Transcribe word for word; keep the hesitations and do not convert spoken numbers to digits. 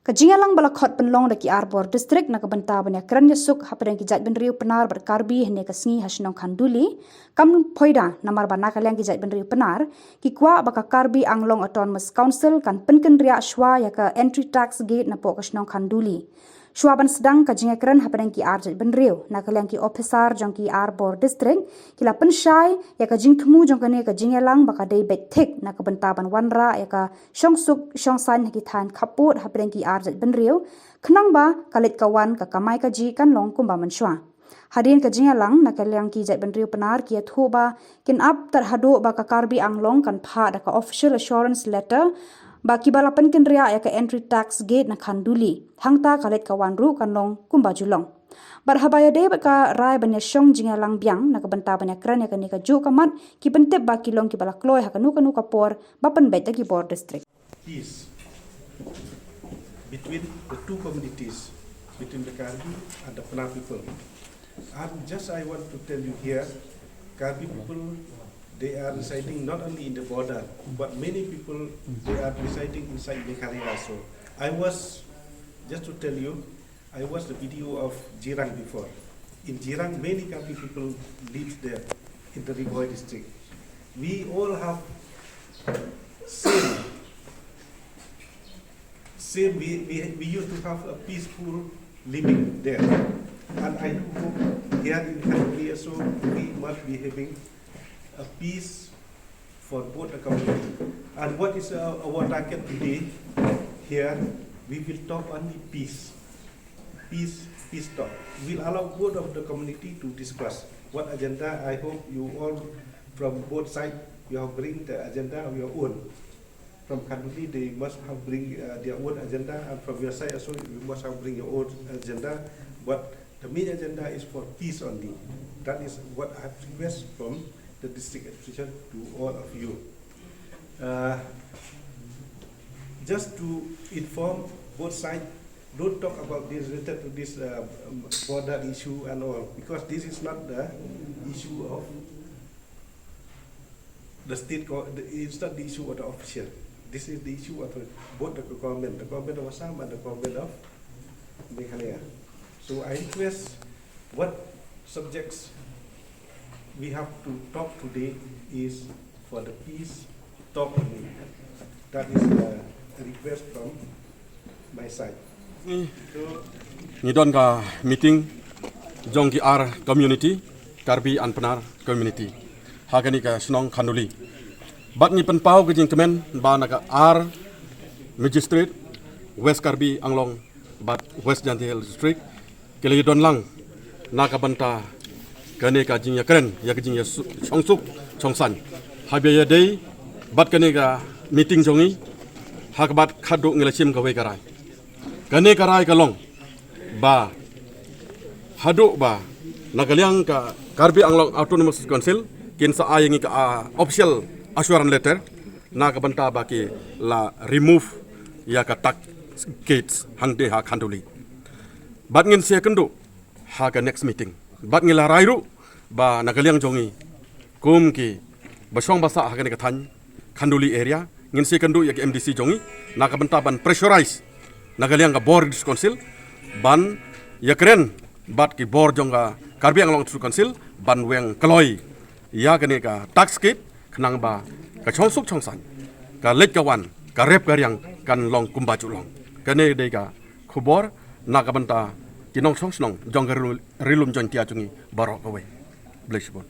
Ka jingïalang ba la khot pynlong da ki ar bor district na ka bynta ban ïakren ïasuk hapdeng ki jaitbynriew Pnar bad Karbi hynne ka sngi ha shnong Khanduli kam phoida, namar ba na ka liang ki jaitbynriew Pnar ki kwah ba ka Karbi Anglong Autonomous Council kan pynkynriah shuwa ïa ka entry tax gate napoh ka shnong Khanduli. Shuwa ban sdang ka jingïakren hapdeng ki ar jaitbynriew, na ka liang ki ophisar jong ki ar bor district ki la pynshai ïa ka jingthmu jong kane ka jingïalang ba ka dei beit thik na ka bynta ban wanrah ïa ka shongsuk shongsaiñ ha ki thaiñ khappud hapdeng ki ar jaitbynriew, khnang ba ka leit ka wan, ka kamai kajih kan long kumba mynshuwa. Hadien ka jingïalang, na ka liang ki jaitbynriew Pnar ki ïathuh ba kin ap tad haduh ba ka Karbi Anglong kan phah da ka official assurance letter ba kiba la pynkynriah ïa ka entry tax gate na Khanduli, hangta ka leit ka wan ruh kan long kumba ju long. Bad haba ïadei bad ka rai ban ïashong jingïalang biang na ka bynta ban ïakren ïa kane kajuh ka mat, ki pyntip ba ki long kiba la kloi ha kano kano ka por ba pynbeit da ki bor district. Peace between the two communities, between the Karbi and the Pnar people. And just I want to tell you here, Karbi people, they are residing not only in the border, but many people, they are residing inside Meghalaya also. I was, just to tell you, I watched the video of Jirang before. In Jirang, many Karbi people live there in the Ri Bhoi district. We all have same, same, we, we, we used to have a peaceful living there. And I hope here in Khanduli also we must be having a peace for both the community. And what is our, our target today here? We will talk only peace. Peace, peace talk. We'll allow both of the community to discuss what agenda. I hope you all from both sides, you have bring the agenda of your own. From Khanduli, they must have bring uh, their own agenda, and from your side also, you must have bring your own agenda. But the main agenda is for peace only. That is what I have request from the district administration to all of you. Uh, just to inform both sides, don't talk about this related to this uh, um, border issue and all, because this is not the issue of the state, co- the- it's not the issue of the official. This is the issue of the, both the government, the government of Assam and the government of Meghalaya. So I request what subjects we have to talk today is for the peace talk only. That is a request from my side. Ngi don ka meeting jong ki ar community, Karbi and Pnar community, ha kane ka shnong Khanduli. Bad ngi pynpaw ka jingkmen ba na ka ar magistrate, West Karbi Anglong bad West Jaintia Hills District, ki la ïadon lang na ka bynta kane ka jingïakren ïa ka jingïashongsuk shongsaiñ. Haba ïadei bad kane ka meeting jong ngi, ha kaba khadduh ngi la shim kawei ka rai. Kane ka rai ka long ba haduh ba na ka liang ka Karbi Anglong Autonomous Council kin sa ai ïa ngi ka ah, official assurance letter na ka bynta ba ki la remove ïa ka tax gate hangtei ha Khanduli. Bad ngin sa ïakynduh ha ka next meeting. Bad ngi la rai ruh ba na ka liang jong ngi kum ki ba shong ba sah ha kane ka thaiñ Khanduli area, ngin sa ïakynduh ïa ka M D C jong ngi na ka bynta ban pressurize na ka liang ka bor District Council ban ïakren bad ki bor jong ka Karbi Anglong District Council ban weng kloi ïa kane ka tax gate, khnang ba ka shongsuk shongsaiñ, ka leit ka wan, ka rep ka riang kan long kumba ju long. Kane dei ka khubor na ka bynta ki nongshong shnong jong ka Ri Lum Jaintia jong ngi baroh kawei. Bless you.